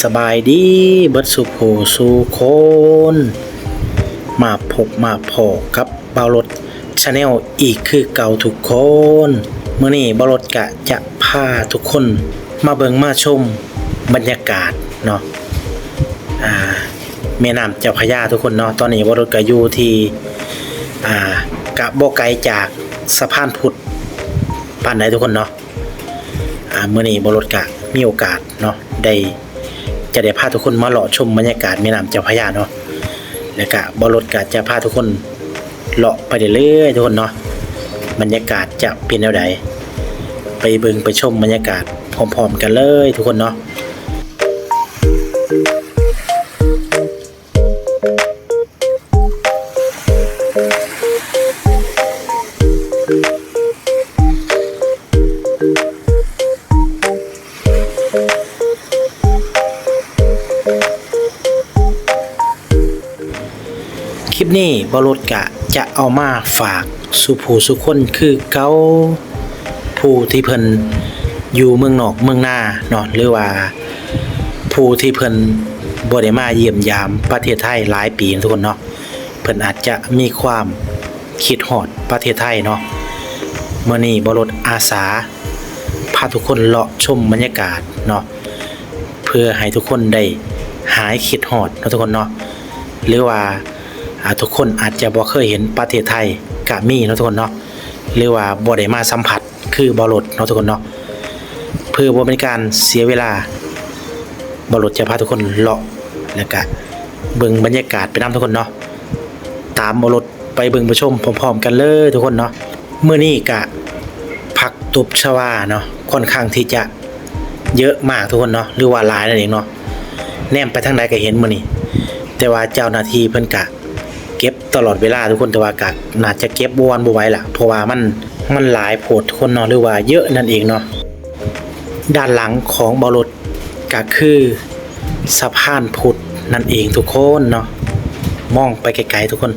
ສະບາຍດີເບິດສູ່ຜູ້ສູ່ຄົນ ມາພົບມາພໍ້ກັບບ່າວລົດ Channel ອີກຄືເກົ່າທຸກຄົນ. ມື້ນີ້ບ່າວລົດກະຈະພາທຸກຄົນມາເບິ່ງມາຊົມບັນຍາກາດເນາະ ອ່າ ແມ່ນ້ຳເຈົ້າພະຍາທຸກຄົນເນາະ. ຕອນນີ້ບ່າວລົດກະຢູ່ທີ່ ອ່າ ກະບໍ່ໄກຈາກສະພານພຸດປານໃດທຸກຄົນເນາະ. ອ່າ ມື້ນີ້ບ່າວລົດກະມີໂອກາດເນາະ ໄດ້ ຈະໄດ້ພາທຸກຄົນມາເລາະຊົມບັນຍາກາດແມ່ນ້ຳເຈົ້າພະຍາເນາະ ແລ້ວກະບ່າວລົດກະຈະພາທຸກຄົນເລາະໄປເລື້ອຍໆ ທຸກຄົນເນາະ. ບັນຍາກາດຈະເປັນແນວໃດ ໄປເບິ່ງໄປຊົມບັນຍາກາດພ້ອມໆ ກັນເລີຍທຸກຄົນເນາະ. ຄລິບນີ້ບ່າວລົດກະຈະເອົາມາຝາກສູ່ຜູ້ສູ່ຄົນຄືເກົ່າ ຜູ້ທີ່ເພິ່ນຢູ່ເມືອງນອກເມືອງນາເນາະ ຫຼືວ່າຜູ້ທີ່ເພິ່ນບໍ່ໄດ້ມາຢ້ຽມຢາມປະເທດໄທຫຼາຍປີທຸກຄົນເນາະ ເພິ່ນອາດຈະມີຄວາມຄິດຮອດປະເທດໄທເນາະ. ມື້ນີ້ບ່າວລົດອາສາພາທຸກຄົນເລາະຊົມບັນຍາກາດເນາະ ເພື່ອໃຫ້ທຸກຄົນໄດ້ຫາຍຄິດຮອດເນາະທຸກຄົນເນາະ ຫຼືວ່າ ອ່າ ທຸກຄົນອາດຈະບໍ່ເຄີຍເຫັນປະເທດໄທກະມີເນາະທຸກຄົນເນາະ ຫຼືວ່າບໍ່ໄດ້ມາສຳຜັດຄືບ່າວລົດເນາະທຸກຄົນເນາະ. ເພື່ອບໍ່ເປັນການເສຍເວລາ ບ່າວລົດຈະພາທຸກຄົນເລາະ ແລ້ວກະເບິ່ງບັນຍາກາດໄປນຳທຸກຄົນເນາະ. ຕາມບ່າວລົດໄປເບິ່ງໄປຊົມພ້ອມໆ ກັນເລີຍທຸກຄົນເນາະ. ມື້ນີ້ກະຜັກຕົບຊະວາເນາະ ຄ່ອນຂ້າງທີ່ຈະເຍີະມາກທຸກຄົນເນາະ ຫຼືວ່າຫຼາຍນັ້ນເອງເນາະ. ແນມໄປທາງໃດກະເຫັນມື້ນີ້ ແຕ່ວ່າເຈົ້າໜ້າທີ່ເພິ່ນກະເກັບຕະຫຼອດເວລາທຸກຄົນ ແຕ່ວ່າກະໜ້າຈະເກັບບໍ່ຫວັ່ນບໍ່ໄຫວລະ ເພາະວ່າມັນ ມັນຫຼາຍໂພດທຸກຄົນເນາະ ຫຼືວ່າເຍີະນັ້ນເອງເນາະ. ດ້ານຫຼັງຂອງບ່າວລົດກະຄືສະພານພຸດນັ້ນເອງທຸກຄົນເນາະ ມອງໄປໄກໆ ທຸກຄົນ.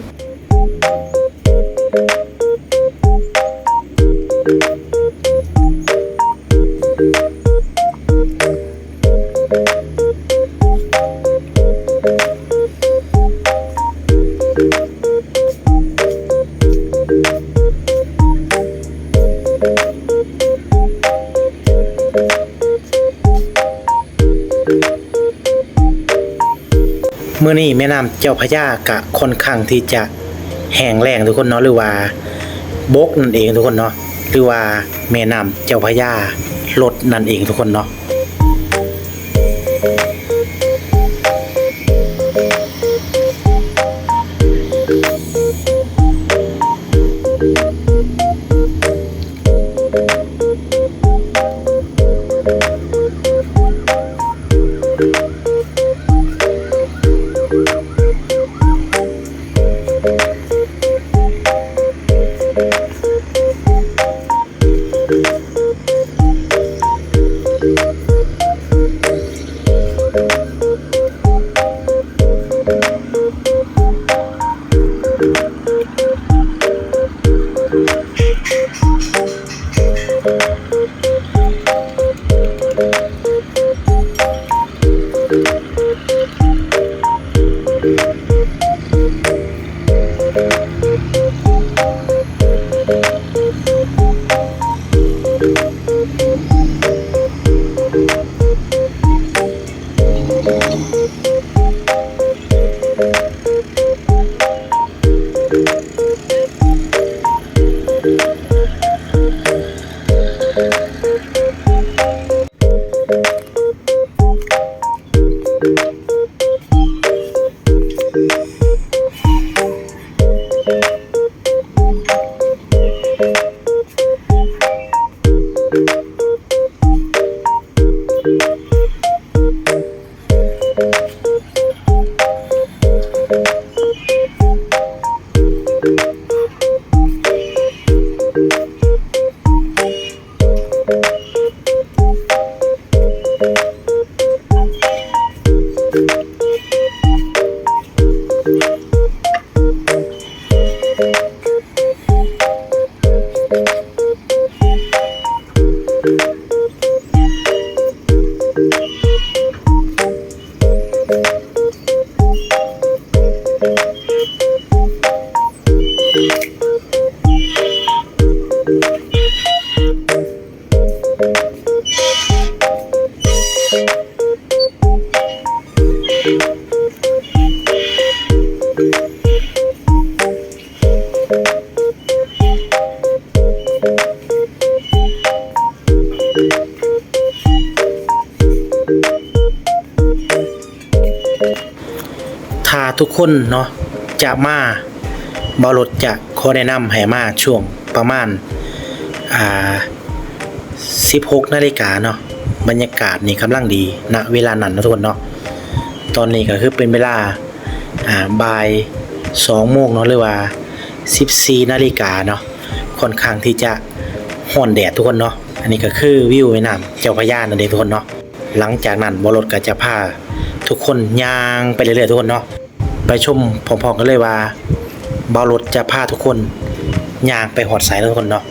ມື້ນີ້ແມ່ນ້ຳເຈົ້າພະຍາກະຄ່ອນຂ້າງທີ່ຈະແຫ້ງແລ້ງທຸກຄົນເນາະ ຫຼືວ່າບົກນັ້ນເອງທຸກຄົນເນາະ ຫຼືວ່າແມ່ນ້ຳເຈົ້າພະຍາລົດນັ້ນເອງທຸກຄົນເນາະ. ຖ້າທຸກຄົນເນາະຈະມາ ບ່າວລົດຈະຂໍແນະນຳໃຫ້ມາຊ່ວງປະມານ ອ່າ ສິບຫົກນາລິກາເນາະ. ບັນຍາກາດນີ້ກຳລັງດີ ນະເວລານັ້ນເນາະທຸກຄົນເນາະ. ຕອນນີ້ກໍຄືເປັນເວລາ ອ່າ ບ່າຍສອງໂມງເນາະ ຫຼືວ່າສິບສີ່ນາລິກາເນາະ. ຂ້ອນຂ້າງທີ່ຈະຮ້ອນແດດທຸກຄົນເນາະ. ອັນນີ້ກໍຄືວິວແມ່ນ້ຳເຈົ້າພະຍານັ້ນເອງທຸກຄົນເນາະ. ຫຼັງຈາກນັ້ນ ບ່າວລົດກໍຈະພາທຸກຄົນຍ່າງໄປເລື້ອຍໆ ທຸກຄົນເນາະ. ໄປຊົມພ້ອມໆ ກັນເລີຍວ່າ ບ່າວລົດຈະພາທຸກຄົນຍ່າງໄປຮອດໃສເນາະ ທຸກຄົນເນາະ.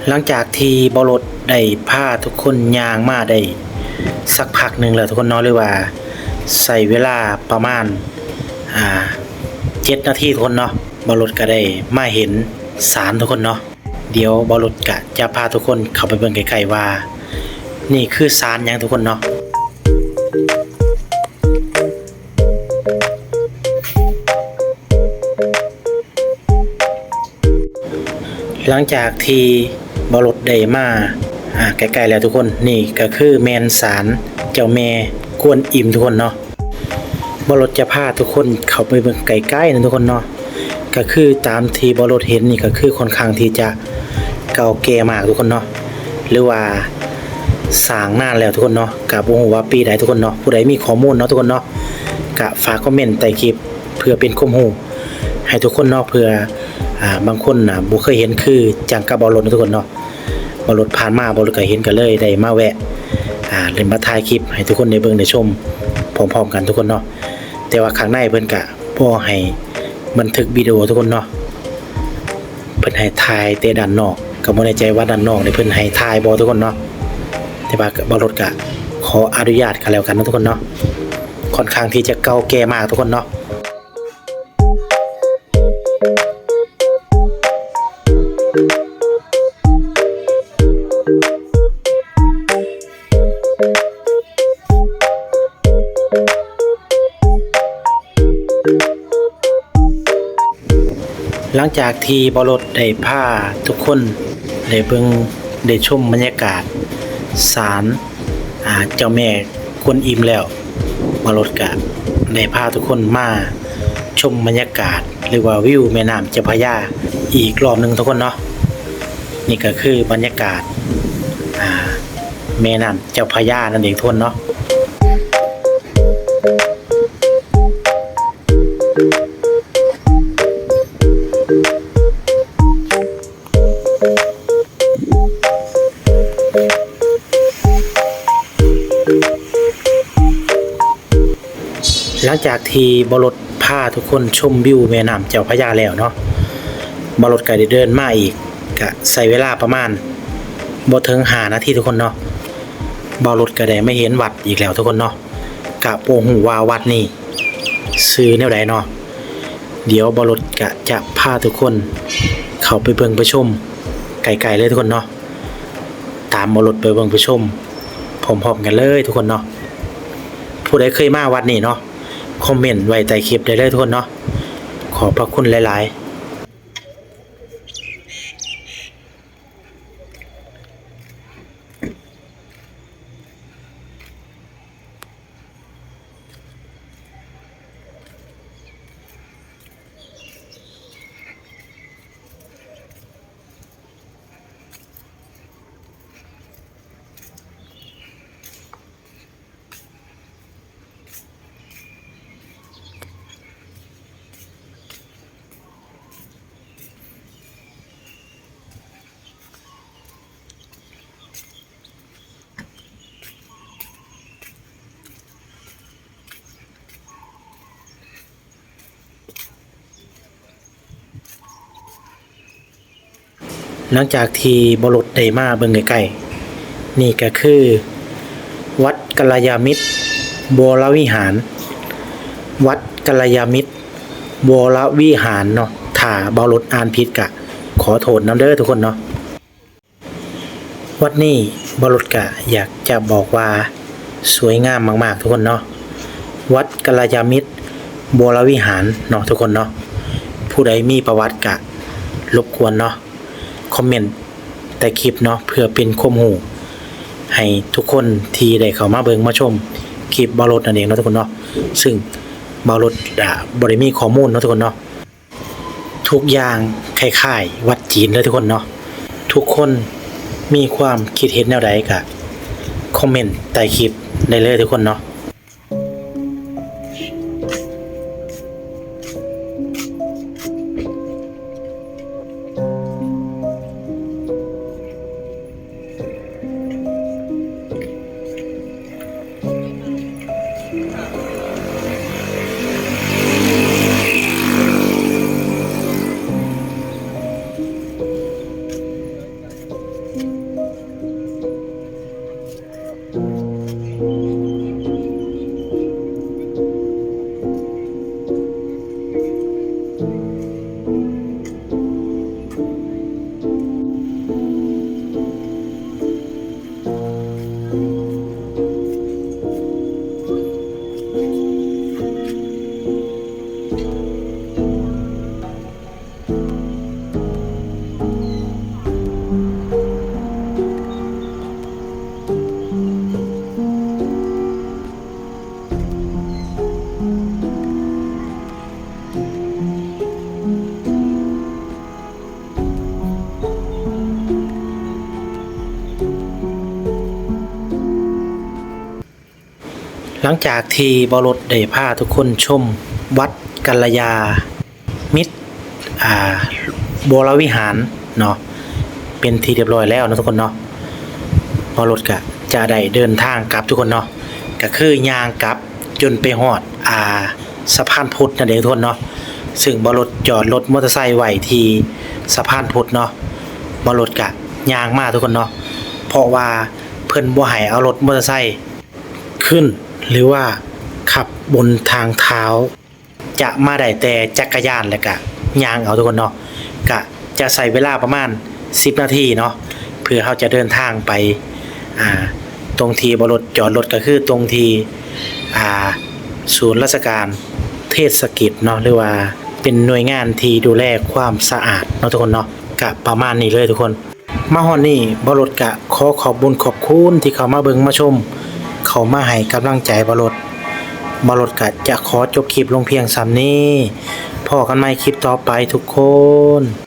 ຫຼັງຈາກທີ່ບ່າວລົດໄດ້ພາທຸກຄົນຍ່າງມາໄດ້ສັກພັກໜຶ່ງແລ້ວທຸກຄົນເນາະ ຫຼືວ່າໃຊ້ເວລາປະມານ ອ່າ ເຈັດນາທີທຸກຄົນເນາະ, ບ່າວລົດກໍໄດ້ມາເຫັນສານທຸກຄົນເນາະ. ດຽວບ່າວລົດກະຈະພາທຸກຄົນເຂົ້າໄປເບິ່ງໃກ້ໆ ວ່ານີ້ຄືສານຫຍັງທຸກຄົນເນາະ. ຫຼັງຈາກທີ່ບ່າວລົດໄດ້ມາ ອ່າ ໃກ້ໆ ແລ້ວທຸກຄົນ, ນີ້ກໍຄືແມ່ນສານເຈົ້າແມ່ກວນອິມທຸກຄົນເນາະ. ບ່າວລົດຈະພາທຸກຄົນເຂົ້າໄປເບິ່ງໃກ້ໆ ນະທຸກຄົນເນາະ. ກໍຄືຕາມທີ່ບ່າວລົດເຫັນນີ້ ກໍຄືຂ້ອນຂ້າງທີ່ຈະເກົ່າແກ່ມາກທຸກຄົນເນາະ ຫຼືວ່າສ້າງນານແລ້ວທຸກຄົນເນາະ. ກໍບໍ່ຮູ້ວ່າປີໃດທຸກຄົນເນາະ, ຜູ້ໃດມີຂໍ້ມູນເນາະທຸກຄົນເນາະ ກໍຝາກຄອມເມັນໃຕ້ຄລິບ ເພື່ອເປັນຄວາມຮູ້ໃຫ້ທຸກຄົນເນາະ, ເພື່ອ ອ່າ ບາງຄົນນະບໍ່ເຄີຍເຫັນຄືຈັ່ງກັບບ່າວລົດນະທຸກຄົນເນາະ. ບ່າວລົດຜ່ານມາ ບ່າວລົດກໍເຫັນ ກໍເລີຍໄດ້ມາແວະ ອ່າ ໄດ້ມາຖ່າຍຄລິບໃຫ້ທຸກຄົນໄດ້ເບິ່ງໄດ້ຊົມພ້ອມໆ ກັນທຸກຄົນເນາະ. ແຕ່ວ່າຂ້າງໃນເພິ່ນກະບໍ່ໃຫ້ບັນທຶກວິດີໂອທຸກຄົນເນາະ, ເພິ່ນໃຫ້ຖ່າຍແຕ່ດ້ານນອກ. ກໍບໍ່ແນ່ໃຈວ່າດ້ານນອກນີ້ເພິ່ນໃຫ້ຖ່າຍບໍ່ທຸກຄົນເນາະ, ແຕ່ວ່າບ່າວລົດກະຂໍອະນຸຍາດກັນແລ້ວກັນເນາະທຸກຄົນເນາະ. ຂ້ອນຂ້າງທີ່ຈະເກົ່າແກ່ມາກທຸກຄົນເນາະ. ຫຼັງຈາກທີ່ບ່າວລົດໄດ້ພາທຸກຄົນໄດ້ເບິ່ງໄດ້ຊົມບັນຍາກາດສານ ອ່າ ເຈົ້າແມ່ກວນອິມແລ້ວ, ບ່າວລົດກະໄດ້ພາທຸກຄົນມາຊົມບັນຍາກາດ ຫຼືວ່າວິວແມ່ນ້ຳເຈົ້າພະຍາອີກລອບໜຶ່ງທຸກຄົນເນາະ. ນີ້ກໍຄືບັນຍາກາດ ອ່າ ແມ່ນ້ຳເຈົ້າພະຍານັ້ນເອງທຸກຄົນເນາະ. ຫຼັງຈາກທີ່ບ່າວລົດພາທຸກຄົນຊົມວິວແມ່ນ້ຳເຈົ້າພະຍາແລ້ວເນາະ, ບ່າວລົດກໍໄດ້ເດີນມາອີກ, ກະໃຊ້ເວລາປະມານບໍ່ເຖິງຫ້ານາທີທຸກຄົນເນາະ. ບ່າວລົດກໍໄດ້ມາເຫັນວັດອີກແລ້ວທຸກຄົນເນາະ. ກະບໍ່ຮູ້ວ່າວັດນີ້ຊື່ແນວໃດເນາະ. ດຽວບ່າວລົດກະຈະພາທຸກຄົນເຂົ້າໄປເບິ່ງໄປຊົມໃກ້ໆ ເລີຍທຸກຄົນເນາະ. ຕາມບ່າວລົດໄປເບິ່ງໄປຊົມພ້ອມໆ ກັນເລີຍທຸກຄົນເນາະ. ຜູ້ໃດເຄີຍມາວັດນີ້ເນາະ ຄອມເມັນໄວ້ໃຕ້ຄລິບໄດ້ເລີຍທຸກຄົນເນາະ. ຂອບພະຄຸນຫຼາຍໆ. ເ ຫຼັງຈາກທີ່ບ່າວລົດໄດ້ມາເບິ່ງໃກ້ໆ ນີ້ກໍຄືວັດກັນລະຍາມິດວໍລະວິຫານ ວັດກັນລະຍາມິດວໍລະວິຫານເນາະ. ຖ້າບ່າວລົດອ່ານຜິດກະຂໍໂທດນຳເດີທຸກຄົນເນາະ. ວັດນີ້ບ່າວລົດກະຢາກຈະບອກວ່າສວຍງາມມາກໆ ທຸກຄົນເນາະ, ວັດກັນລະຍາມິດວໍລະວິຫານເນາະທຸກຄົນເນາະ. ຜູ້ໃດມີປະຫວັດກະລົບກວນເນາະ ຄອມເມັນໃຕ້ຄລິບເນາະ ເພື່ອເປັນຄວາມຮູ້ໃຫ້ທຸກຄົນທີ່ໄດ້ເຂົ້າມາເບິ່ງມາຊົມຄລິບບ່າວລົດນັ້ນເອງເນາະທຸກຄົນເນາະ. ຊຶ່ງບ່າວລົດ ອາ ບໍ່ໄດ້ມີຂໍ້ມູນເນາະທຸກຄົນເນາະ. ທຸກຢ່າງຄ້າຍໆວັດຈີນເລີຍທຸກຄົນເນາະ. ທຸກຄົນມີຄວາມຄິດເຫັນແນວໃດກະຄອມເມັນໃຕ້ຄລິບໄດ້ເລີຍທຸກຄົນເນາະ. ຫຼັງຈາກທີ່ບ່າວລົດໄດ້ພາທຸກຄົນຊົມວັດກັນລະຍາມິດ ອາ ວໍລະວິຫານເນາະ ເປັນທີ່ຮຽບຮ້ອຍແລ້ວເນາະທຸກຄົນເນາະ, ບ່າວລົດກະຈະໄດ້ເດີນທາງກັບທຸກຄົນເນາະ. ກະຄືຍ່າງກັບຈົນໄປຮອດ ອາ ສະພານພຸດນັ້ນເອງທຸກຄົນເນາະ. ຊຶ່ງບ່າວລົດຈອດລົດມໍເຕີໄຊໄວ້ທີ່ສະພານພຸດເນາະ, ບ່າວລົດກະຍ່າງມາທຸກຄົນເນາະ, ເພາະວ່າເພິ່ນບໍ່ໃຫ້ເອົາລົດມໍເຕີໄຊຂຶ້ນ ຫຼືວ່າຂັບບົນທາງເທົາ. ຈະມາໄດ້ແຕ່ຈັກກະຍານ ແລະກະຍ່າງເອົາທຸກຄົນເນາະ. ກະຈະໃຊ້ເວລາປະມານສິບນາທີເນາະ ເພື່ອເຮົາຈະເດີນທາງໄປ ອາ ຕົງທີ່ບ່າວລົດຈອດລົດ ກະຄືຕົງທີ່ ອາ ສູນລາຊະການເທດສະກິດເນາະ ຫຼືວ່າເປັນໜ່ວຍງານທີ່ດູແລຄວາມສະອາດເນາະທຸກຄົນເນາະ. ກະປະມານນີ້ເລີຍທຸກຄົນ. ມາຮອດນີ້ ບ່າວລົດກະຂໍຂອບບຸນຂອບຄຸນທີ່ເຂົ້າມາເບິ່ງມາຊົມ ເຂົ້າມາໃຫ້ກຳລັງໃຈບ່າວລົດ. ບ່າວລົດກະຈະຂໍຈົບຄລິບລົງພຽງສ່ຳນີ້. ພໍ້ກັນໃໝ່ຄລິບຕໍ່ໄປທຸກຄົນ.